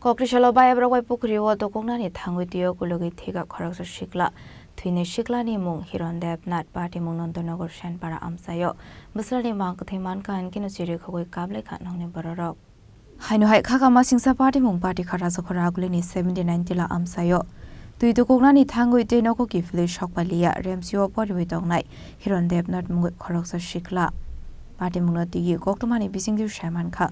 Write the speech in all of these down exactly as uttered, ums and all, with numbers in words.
Kokri salo bayap rok bai pukhri o dokoknani thangwi twi o kulugwi thwikha khoroksa sikla. Thwini sikla ni mung Hiron Debnath, patimung Nondanagar Senpara amchai o. Bwsla ni mang kwthwi mankha hinkhe no chirikhogwi kaplaikha nokni bororok. Haino hai khaka masingsa patimung patikha Rajakhor Aguli ni seventy nine tila amchai o. Twi dokoknani thangwi tei nogo kiphilwi sokpaliya remsio poriwi tongnai Hiron Debnath mungwi khoroksa sikla. Patimungno tigi koktwmani bisingtwi saimankha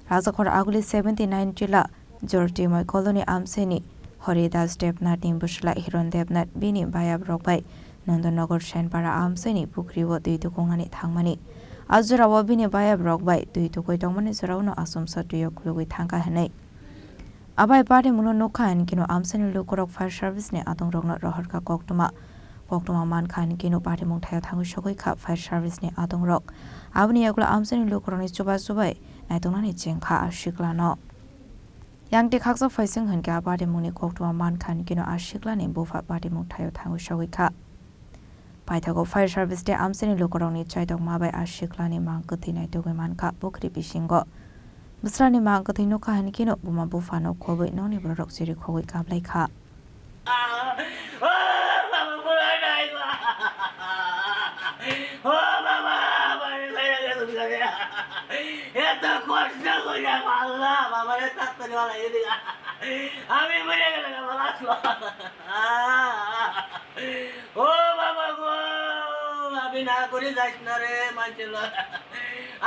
Rajakhor Aguli seventy nine tila Jortimoi Colony amchaini Hori Das Debnath ni bwsla Hiron Debnath bini bayap rok bai Nondanagar Senpara amchaini pukhri o twi dokoknani thangmani. A jorao bini bayap rok bai twi dokoi tongmani jorao no achomsa twi o khulugwi thangkha hinwi. Abai patimungno nukha hinkhe no amchaini lukurok fire service ni adongrokno rohorkha koktwma. Koktwma mankha hinkhe no patimung thaio thangwi sogwi kha fire service ni adongrok. Aboni yagulo amchaini lukurokni chuba chubai naitongnani chengkha a siklano. Yang tei khaksa phaising hinkhe a patimungni koktwma mankha hinkhe no a siklani bupha patimung thaio thangwi sogwi kha. Paithago fire service tei amchaini lukurokni chaitokma bai a siklani mang kwthwi naitugwi mankha pukhri bisingo. Bwsrani mang kwthwi nukha hinkhe no buma buphano khobwi nokni bororok chirikhogwi kaplaikha. এত কষ্ট করে পারলাম, আমারে তাড়াতাড়ি বানাই দিলা। আমি মরে গেলাম, বাবা। ও বাবা গো, আমি না করে যাইস না রে, মানছে না।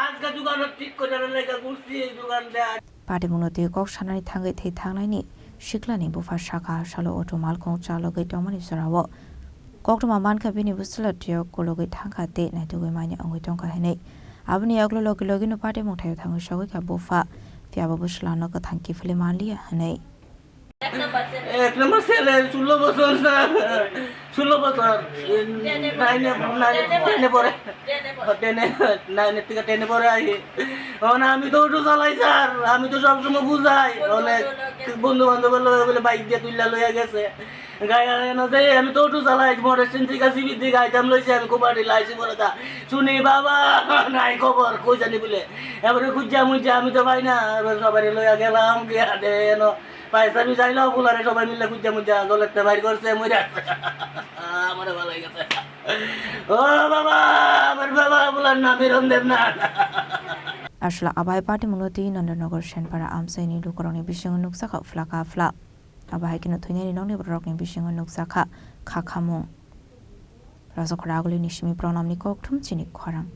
আজকে দোকান ঠিক করে লেগে ঘুরছি, এই দোকানদার। Patimungno twi kok sanani thangwi thwi thangnaini siklani bupha sakha salo auto malkhung chalogwi tongmani jorao. Koktwma mankha bini bwsla twi o kulugwi thangkha tei naitugwi manya wngwi tongkha hinwi. Aboni yagulo logi logino patimung thaio thangwi sogwi kha bupha, phiya bo bwslano kwthang kiphilwi manliya hinwi. এক নম্বর সেলে ষোলো বছর স্যার, ষোলো বছর। নাইনে, নাইনে, টেনে পড়ে। টেনে, নাইনের থেকে টেনে পড়ে আহি। এখন আমি তো অটো চালাই স্যার, আমি তো সবসময় বুঝাই। অনেক বন্ধু বান্ধবের লগে বলে বাইক দিয়ে তুইলা লইয়া গেছে। গায়ে গায়ে না যাই, আমি তো অটো চালাই, মোটর স্ট্যান্ড থেকে সিবির দিকে আইতাম লইছি, আমি কোপাটি লাইছি বলে তা। শুনি বাবা, নাই খবর, কই জানি বলে। এবারে খুঁজা মুজা আমি তো পাই না, এবার সবাই লইয়া গেলাম, গিয়া দে এনো। পয়সা বি চাইলো, ফুলারে সবাই মিলে খুঁজা মুজা, গলেতে বাইর করছে, মরে আছে। আমারে ভালো হয়ে গেছে। ও বাবা, আমার বাবা, ফুলার নাম হিরণ দেব না। Aswla abai patimungno twi Nondanagar Senpara amchaini lukurokni bisingo nukjakha phlaka phla. Abo hai kheno thwinani nokni bororokni bisingo nukjakha kha khamung. Rajakhor Agulini simi Pranamni kokthum chini khorang.